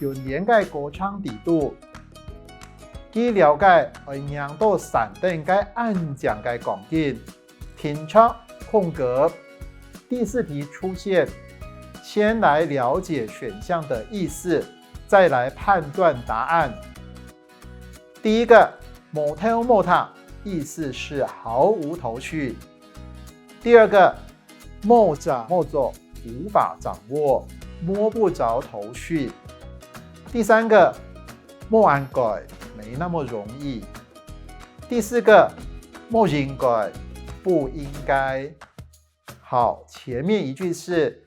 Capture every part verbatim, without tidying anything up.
訓練个過程裡肚，佢了解愛䀴到山頂个恁靚个光景，定著空格。第四題出現，先來了解選項的意思，再來判斷答案。第一個，無頭無䌈，意思是毫無頭緒。第二個，無遮無棗，無法掌握，摸不著頭緒。第三個，無恁該，沒那麼容易。第四個，無應該，不應該。好，前面一句是，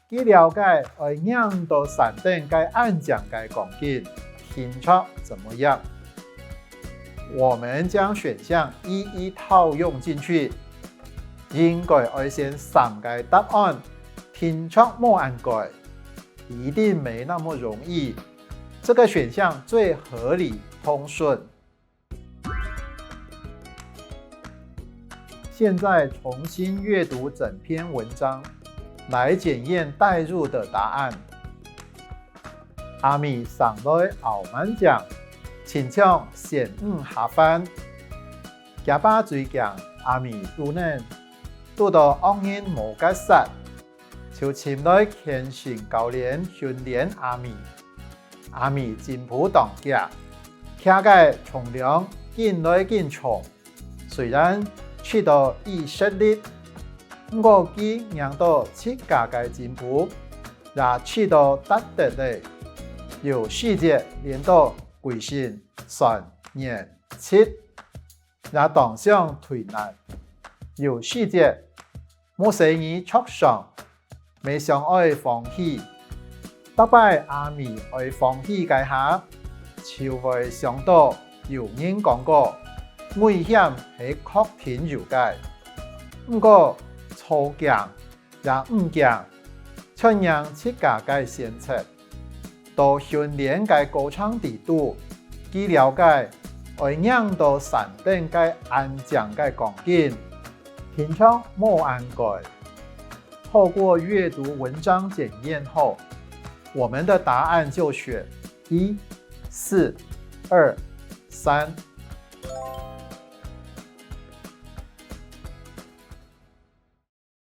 佢了解愛䀴到山頂个恁靚个光景，定著怎麼樣？我們將選項一一套用進去，應該愛選三個答案，定著無恁該，一定沒那麼容易。這個選項最合理通順。現在重新閱讀整篇文章，來檢驗帶入的答案。阿美生來拗蠻靚，親像仙女下凡。厥爸最驚阿美肚冷，堵著惡人無結煞，就尋來健身教練訓練阿美。阿美進步當遽，擎个重量緊來緊重，雖然試著已食力，毋過佢䀴著自家个進步，也試著達得了。有時節練到歸身痠軟疾，也當想推難。有時節，無細義著傷，乜想愛放棄。逐擺阿美愛放棄該下，就會想著有人講過，危險係確定有个。毋過，著驚也毋驚，全䀴自家个選擇。到訓練个過程裡肚，佢了解愛䀴到山頂个恁靚个光景，定著無恁該。透過閱讀文章檢驗後，我們的答案就選一、四、二、三。